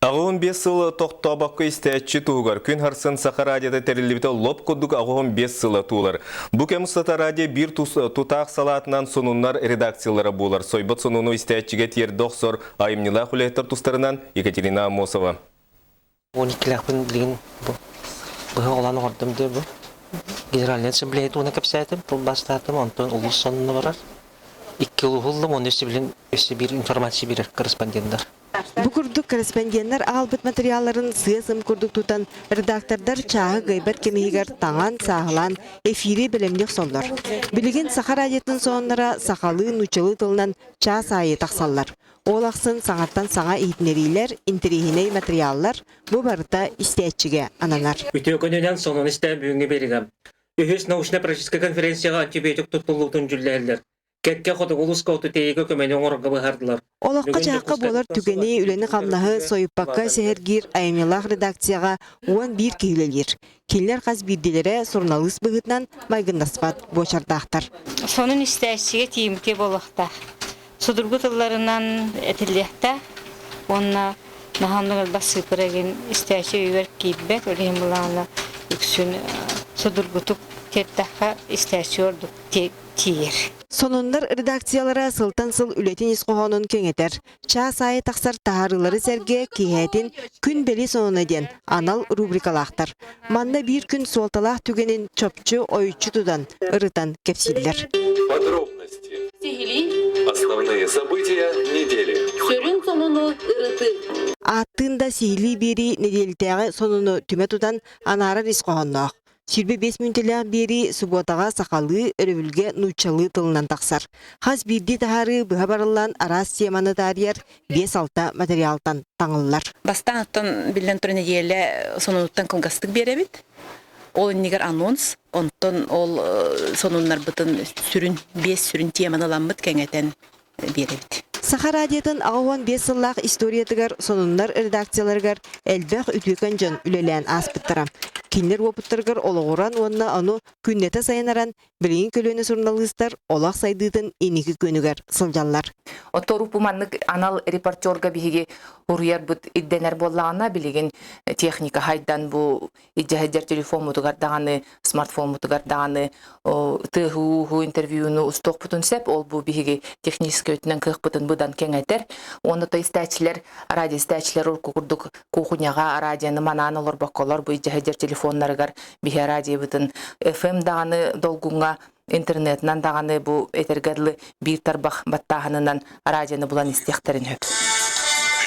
85 сыл тохтообокко истээччи туһугар күн харсын Саха радиота тэриллибитэ лоп курдук 85 сыла туолар. Бу кэм устата радио биир тутаах салаатынан сонуннар редакциялара буолар. Сойбот сонуну истээччигэ тиэрдэ охсор айымньылаах үлэһиттэр тустарынан Екатерина Аммосова. 12-лээхпин билигин бу быһа оҕолоон оҥордум диye бу. Генеральный ассамблея туһунан кэпсээтим, тылбаастаатым, онтон улуус сонуна барар. Икки улууһу ыллым, уонна өссө билин өссө биир информация биэрэр корреспонденттар. Бу курдук корреспонденнар аҕалбыт материалларын сыа-сым курдук тутан, редактордар чааһы кыайбат кэмиһигэр таҥан, сааһылаан эфири бэлэмнии охсоллор. Билигин Саха радиотын сонуннара сахалыы, нууччалыы тылынан чаас аайы тахсаллар. Ол ахсын саҥаттан саҥа иһитиннэриилэр, интэриэһинэй матырыйааллар бу барыта истээччигэ ананар. Үтүө күнүнэн сонун истээн бүгүҥҥү биэригэ. Үһүс научно-практическай конференцияҕа антибиотик туттуллуутун дьүүллэһэллэр. Кэккэ хотугу улууска оту тиэйиигэ көмөнү оҥорорго быһаардылар. Олоххо-дьаһахха буолар түгэни, үлэни-хамнаһы сойуппакка сэһэргиир айымньылаах редакцияҕа 11 киһи үлэлиир. Кинилэр хас биирдиилэрэ суруналыыс быһыытынан майгыннаспат буочардаахтар. Сонун истээччигэ тиийимтиэ буолуохтаах. Судургу тылларынан этиллиэхтээх уонна наһаа оннук элбэх сыыппара игин истээччи өйүгэр киирбэт, ол иһин былаана үксүн судургутук тиэртэххэ истээччи ордук тиийэр. Сонуннар редакциялара сылтан сыл үлэтин ис хоһоонун кэҥэтэр. Чаас аайы тахсар таһаарыылары сэргэ киэһэтин Күн бэлиэ сонуна диэн анал рубрикалаахтар. Манна биир күн суолталаах түгэнин чопчу ойуччу тутан, ырытан кэпсииллэр. Подробности. Основные события недели. Сүрүн сонуну ырытыы. Ааттыын да сиһилии биэрии нэдиэлэтээҕи сонуну түмэ тутан анаарар ис хоһоонноох. 25 мүнүүтэлээх биэрии субуотаҕа сахалыы, өрөбүлгэ нууччалыы тылынан тахсар. Хас биирдии таһаарыы быһа барыллаан араас теманы таарыйар 5-6 материалтан таҥыллар. Бастаан оттон биллэн турар нэдиэлэ сонунуттан кылгастык биэрэбит. Ол иннигэр анонс, онтон ол сонуннарбытын сүрүн биэс сүрүн теманы ыламмыт кэҥэтэн биэрэбит. Саха радиотын 85 сыллаах историятыгар сонуннар редакцияларыгар элбэх үтүөкэн дьон үлэлээн ааспыттара. Кинилэр уопуттарыгар олоҕуран уонна ону күннэтэ сайыннаран билигин көлүөнэ суруналыыстар олох сайдыытын инники күөнүгэр сылдьаллар. Оттон маннык анал репортерга биһиги уруйарбыт ирдэнэр буоллаҕына билигин техника хайдан бу илдьэ телефоммутугар даҕаны, смартфоммутугар даҕаны тыаһы-ууһу интервьюну устуохпутун сөп. Ол бу биһиги техническэй өттүнэн кыахпытын быдан кэҥэтэр. Уонна то истээччилэр, радио истээччилэр урукку курдук куухуняҕа радионы манаан олорбокколор бу илдьэ телефоннарыгар биһи радиобытын FM даҕаны долгуҥҥа интернетынан даҕаны бу этэргэ дылы биир тарбах баттааһынынан радионы булан истиэхтэрин сөп.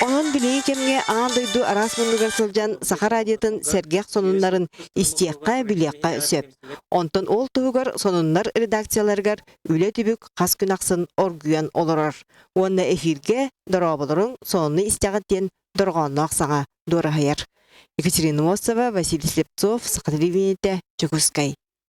Онон билиҥҥи кэмҥэ аан дойду араас муннугар сылдьан саха радиотын сэргэх сонуннарын истиэххэ, билиэххэ сөп. Онтон ол туһугар сонуннар редакцияларыгар үлэ түбүк хас күн ахсын оргуйан олорор. Уонна эфиргэ дорооболоруҥ, сонуну истэҕит диэн дорҕоонноох саҥа дуораһыйар. Екатерина Мосова, Василий Слепцов, Саха телевидениетэ, Дьокуускай.